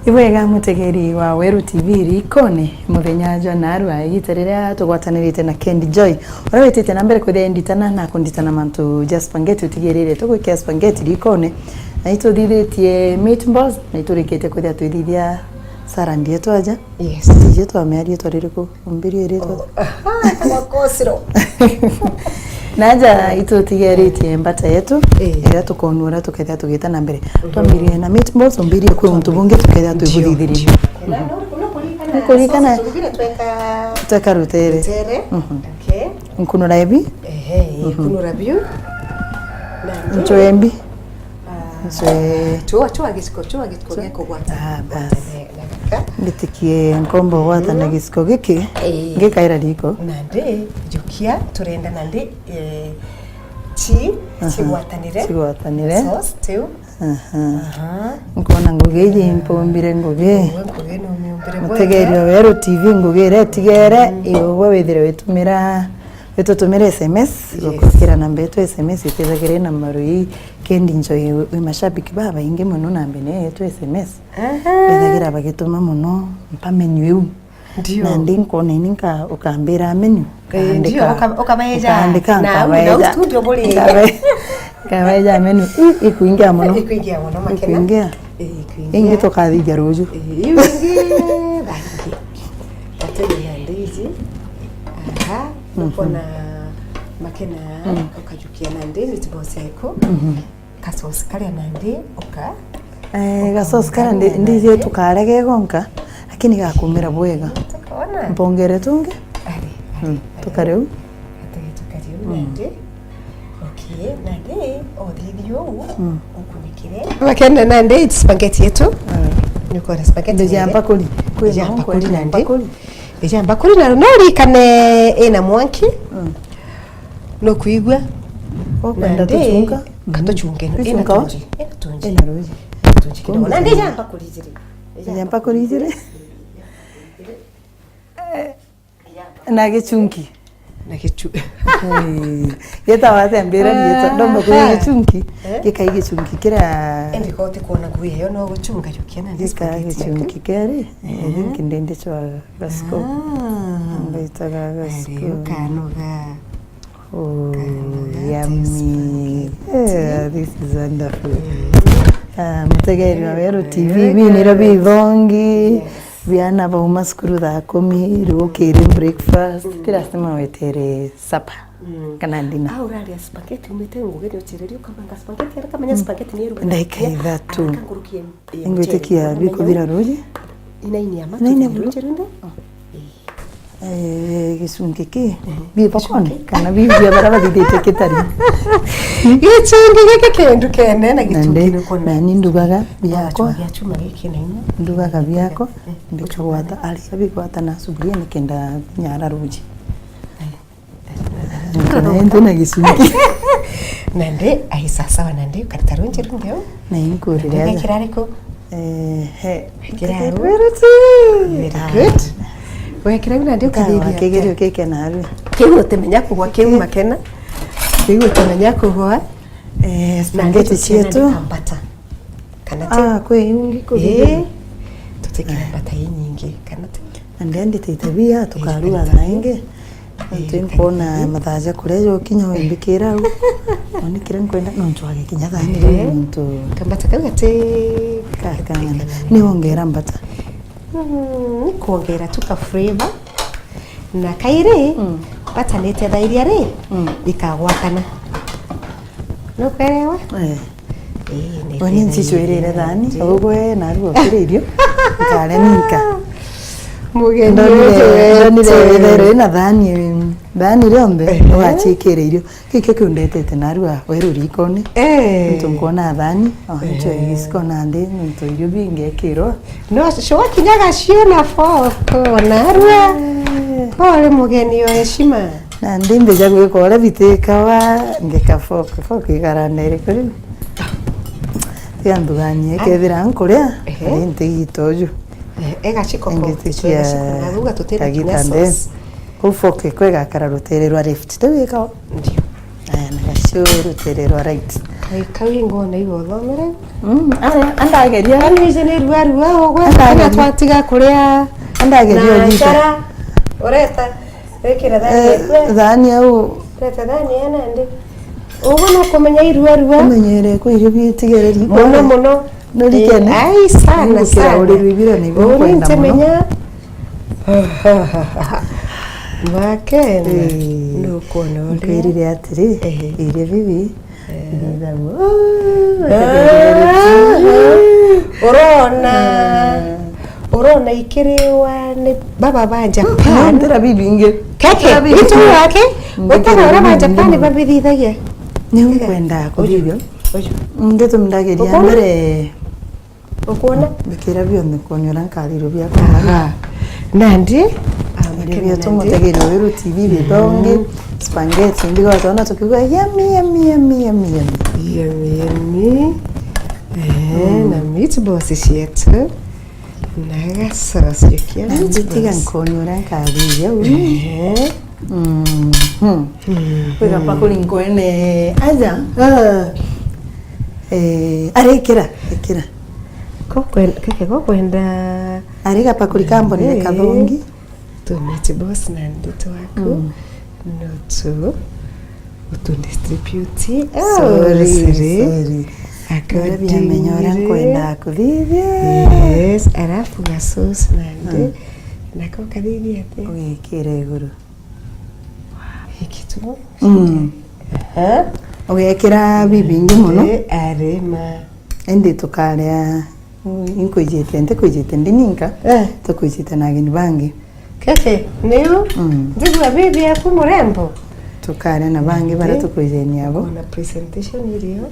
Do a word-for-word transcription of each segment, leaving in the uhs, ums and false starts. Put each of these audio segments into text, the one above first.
Ibwega mutegeri wa Weru T V rikone, muthenya jwa narua, igita riria tugwatanirite na Candy Joy, uria witite na mbere kwithia enditana na kunditana mantu ja spaghetti utigirire tugwikia spaghetti rikone, na ituthithitie meatballs, na iturikitie kwithia twithithia salad yetu aja. Yes. Ije twamea riitwa ririku? Umbirie riitwa. Oh. Aha, kama kosiro. Naja itutigeritie mbata yetu, eh, iria tukonua uria tukethia tugita na mbere. Mhm. Twambirie na meatballs, umbirie kwi untu bungi tukethia twibuthitherie. Ndio, ndio. Na no, no kuririkana. Ni kuririkana sauce tugire tweka, tweka rutere. Rutere. Mhm. Okay. Nkunura ebi. Ehe, mhm, nkunura biu. Na nchoe mbi. Ah, nchoe. Chua, chua giciko, chua giciko gia kugwata. Ah, bas. Ngitikie nkomba gwata na giciko giki, eh, ngikaira riko. Nandi, jukia, turenda nandi, eh, chi, aha, cigwatanire. Cigwatanire. Sauce, tiu. Aha. Aha. Nkona ngugi iji impumbire ngugi. Ngugi, ngugi no miumbire. Mutegerio Weru T V ngugi iria itigere, mm, iwe withire witumira, witutumira S M S, yes, gukira namba yetu S M S itethagire na marui. Kendi Njoe wi mashabiki babaingi mono na mbene yetu S M S. Aha. Bethagira bagituma mono mpa menu iu. Ndio. Nandi nkona ini nka-, ukambira menu. Eh, ndio, uka-, ukabeja. Ukaandika, na au, na nkabeja. Au studio buri. Nkabe-, nkabeja menu. I-, ikuingia mono. Ikuingia mono, makena. Ikuingia. Eh, ikuingia. Ingi tukathithia ruju. Eh, iu ingi, bangi. Atende ya ndizi. Aha, mhm, ukona makena, mm, ukajukia na ndi, meatballs yako. Mhm. Ka sauce karia nandi uka-, eh, uka-, ga sauce karia ndi-, nandi ndizie tukarege gonka, lakini gakumira bwega. Tukona. Mpongere tungi. Ari, ari, mm, ari. Tukariu. Atege tukariu, mm, nandi. Okay, nandi, o thithio u, mm, ukunikire. Makena nandi, it's spaghetti yetu. Mm. Nikuona spaghetti. Ndijamba kuri. Kwina ndijamba kuri nandi. Ndijamba kuri na no rikane ina mwanki. Mm. Nukwigua? Ukwenda nandi tuchunga? Katuchunge, mhm, ina tuchunga wa? Tunji, ina tunji. Ina ruji. Tunji kidogo. Kumbe. Nandi jamba kurijiri. Jamba kurijiri. Na gichungi. Na gichu-, eh, gitawa atia mbira ni gita-, ndomba kuria, aha, gichungi. Eh? Gikai gichungi kiria. Indi ko ti kuona ngugi iyo no guchunga jukia na gikai gichungi keri. Eh, mhm, kindindi chwa gasiko. Ah. Mbaitaga gasiko. Ari, ukanoga. Oh, yummy. Yeah, this is wonderful. Ah, mutegeri wa Weru T V, biniro bithongi, biana bauma cukuru thaa kumi, riu ukiri breakfast, ti lazima wetere supper, kana dinner. Au uraria spaghetti, umite ngugi ni uchereria, ukabanga spaghetti, ara kamenya spaghetti ni iruga. Ndagika ithatu. Ingwitikia bikuthira ruji. Inaini ya matu, inaini ya ruji runde. Eh, gicungi ki, mhm, bi bakone, gicungi, kana bi bia bara bathithite kitari. Gicungi giki kindu kene na gicungi ni kone. Nandi, nani ndugaga biakwa. Chuma giki na inya. Ndugaga biakwa, eh, mbikagwata, aria bigwata na sufuria nikenda nyara ruji. Eh. Kana ente na gicungi. Nandi, ai sawa sawa nandi, ukarita runji rungi u. Na inkurire. Nandi, aja. Wekira riku? Eh, he. Wekira ru. Very good. Ah. Wekira u nandi ukathiria. Kigerio kike narua. Kiu utimenya kugwa kiu makena. Kiu utimenya kugwa. Eh, spaghetti cietu. Nandi tuciana ni kambata. Kana ti? Ah, kwi ingi kuri. Eh, tutikire mbata inyingi, kana ti? Nandi andi tita bia, tukaruga thaa ingi. Ntu nkwona mathaa ja kuria jokinya wimbikira au. Oni kiria nkwenda, no ncwage kinya thaa ingi, eh, ntu. Kambata kau gati kakang'ana. Ni wongera mbata. Mm, ni kwongera tu ka flavor. Na kairi, mm, mbata ni tethairia ri, mm, ikagwatana. Nukwelewa? Eh. Ii, ni. Uni ncicwirire thaani, ugwe naru ukire irio, nkare ninka. Mugeni ndonire, uju ndonire wetu. Wethere ina thaani, thaani rionthe, ehe, ugachikire irio. Kiki kiu ndetete narua Weru rikone. Eh. Ntu nkona thaani, o, ehe, ncho igiciko nandi, ntu irio bingekirwa. No, sure, kinya gacio na fork, narua. Eh. Uri mugeni wa heshima. Nandi mbija gwika uria bitikawa, ngika fork, fork igarana iriku riu? Tiga nthuganie, ai, kethira nkuria, ehe, ari ntigita uju. Eh, egaciko ko, ngitikia egaciko, na ruga tutira kagita kinya nde. Sauce. Kuu fork iko igakara rutere rwa left. Riu ika o? Ndio. Aya, na gacio rutere rwa right. Ai, kau ingona igothomere. Mm, aria, andageria. Yaani, ije ni rua rua, ugwe, Andageria. Tiga twatiga kuria Andageria na unyite. Njara, ureta, wikira thani Eh, eku, eh. Thani au. Ureta thani ya nandi. Ugwe no kumenya irua rua. Umenyere kwa irio bitigere riko. Muno, muno. Nurikene. Eh, ai, sana, Nigukira sana. Uri rwibira ni Uni bikwenda muno. Ntimenya. Makena. Eh, Ndukwona uria. Nkwirire atiri, Ehe. Irio bibi, Aha. Urona, urona ikiriwa ni baba ba Japan. Ndira bibingi. Keke, Ndira bibingi. Itu wake, Ndira utara ura ba bibingi Japan muno. Babithithagia. Ni nkwenda kuthithio. Uju, uju. Ngitumdagiria Ukona? Mbere. Ukwona? Mbikira bionthe kwona uria nkariro biakwa. Aha. Nandi, ah, Irio makena bia nandi. Tumutegeria Weru T V bithongi, Mm. Spaghetti, ndigo twona tukiuga, "Yummy, yummy, yummy, yummy, yummy." Yummy, yummy. Eh, Mm. Na meatballs cietu. Na gasosi kia Nandi tiga meatballs. Nkwona uria nkariro biu. Eh. Mhm. Mm. Wega pakuri nkwene aja. Ah. Eh, ari ikira, ikira. Ko kwen-, keke ko kwenda Ari gapakuri kambonere Eh. Kathongi. Tu meatballs nandi twaku. Mm. No tu utu distribute. Oh, Sorry, siri. Sorry. Akadiri. Nkwenda kuthithia. Yes, alafu ga sauce nandi. Mm. Nako kathithia ati. Ugikire iguru. Ikitu. Mm. Aha. Ugekira bibingi muno. Eh, arima. Indi tukaria, inkwijite, ntikwijite ndi ninka, Eh. Tukwijite na ageni bangi. Keke, niu? Mm. Ndigua bibi yaku murembo. Tukaria na bangi baria Eh. Tukwijeni abo. Kuna presentation irio.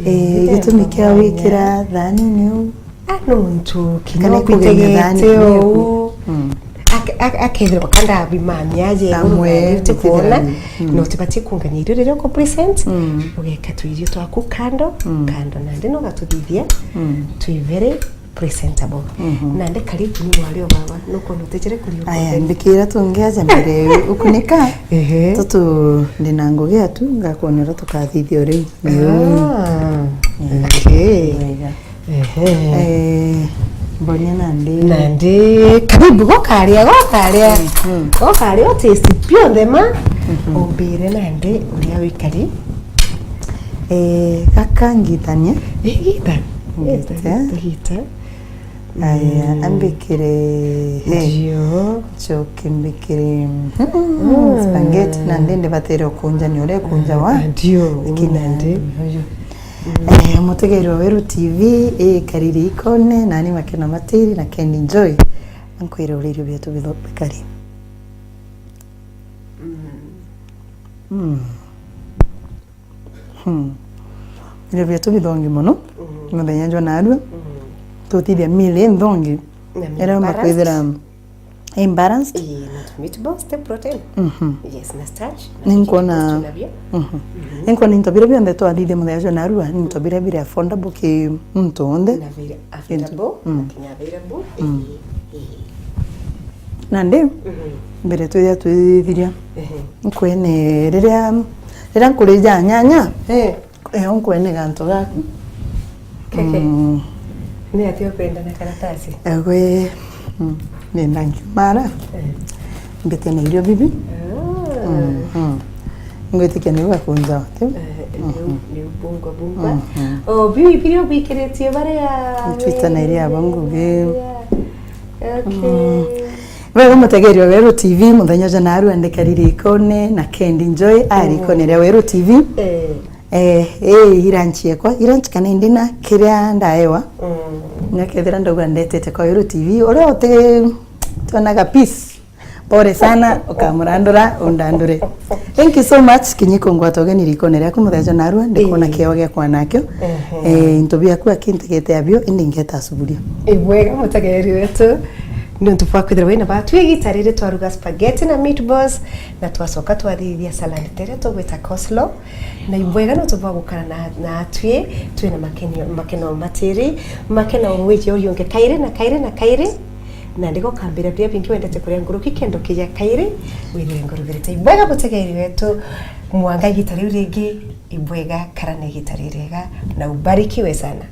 Eh, gitumi kia wikira thani niu. Ah, nontu kinya Kana kwithirwa kwithegete thani uu. Mm. Ak-, ak-, akethirwa kanda abimamia aje Amwe, iguru na kwona, kwithirwa, mm. No tibati kungania irio riria uku present, Mm. Ugeka tu irio twaku kando, Mm. Kando nandi no gatuthithia, Mm. Twi very presentable. Mhm. Nandi karibu ni mwari o baba, nukwona utejere kuria Aya, ukutheri. Mbikira tungi aja mbere ukunika. Ehe. Tutu ndina ngugi atu, ngakwonera tukathithia uriu. Ah, okay. Wega. Ehe. Eh, mbonia nandi. Nandi, karibu, gokaria, gokaria. Mm, mm. Gokaria, utaste bionthe ma. Mhm. Umbire nandi, uria wikari. Eh, gaka ngitania. Eh, gita. Ngita. Gita, gita, gita. Aya, Mm. Ambikire, he. Ndio. Njoke mbikire, mm, Mm. Spaghetti, nandi ndibatere ukunjania uria ikunjawa. Ah, ndio, Lakini nandi. Uyu. Eh, mutegeeri wa Weru T V, ikariri ikone, nani Makena Matiri na Ken Joy. Nkwire uria irio bietu bitho-, bikari. Mm. Mm. Hmm. Irio bietu bithongi muno. Mm. Muthenya jwa narua. Mm. Tutithia meal inthongi. Na meal Iria balanced. Makwithira Imbalanced. Ii, na tu meatballs, te protein. Mhm. Yes, na starch, na Ni tu nkwona, chicken, nabio. Mhm. Mhm. Ni nkwona into biria bionthe twathithia muthenya jwa narua, ni into biria biri affordable ki muntu wonthe. Na very affordable, Mm. na kinya available. Mm. Ii, ii. Nandi, Mhm. mbere twithia twithithia. Ehe. Nkwene riria, riria nkurija nyanya. Eh. Eho nkwene gantu gaku. Keke. Mm. Ni atia ukwenda na karatasi? Egwe, mm, nenda nkiumara. Eh. Mbite na irio bibi. Ah. Mm, mm. Ngwitikia niu gakunja, okay? Eh, niu, Mhm. Niu bungwa, bungwa. Mhm. Oh, bibi, birio bikiritie baria Ntwita na iria abo ngugi. Okay. Mm. Wega mutegeri wa Weru T V, muthenya jwa narua ndikariri ikone na Kendi Joy ari Mm. Ikone ria Weru T V. Eh. Eh, eh, iranchi ekwa, iranchi kana indi na kiria ndaewa. Mm. Ngakethira ndauga ndetete kwa Weru T V, uria uti tuonaga peace. Pole sana, ukamurandura, undandure. Thank you so much, kinya ikungwata ugeni rikone riaku muthenya narua, ndikona Eh. Kiao giakwa nakio. Ehe. Eh, into biaku akintegete abio, indi ngeta asuburia. Ibwega mutegeri wetu, ni untu bwa kwithirwa wina batu igita riri twaruga spaghetti na meatballs, na twacoka twathithia salad tere tugwita coleslaw. Na ibwega no tubwa gukara na, na atwi, twina makeni-, makeno matiri, makeno wiji uriunge kairi na kairi na kairi. Na ndigo kambira biria bingi wendete kuria nguruki kendo kija kairi, withire ngurugirite. Ibwega mutegeri wetu, Mwanga igita riu ringi ibwega, kara na igita ririega, na ubarikiwe sana.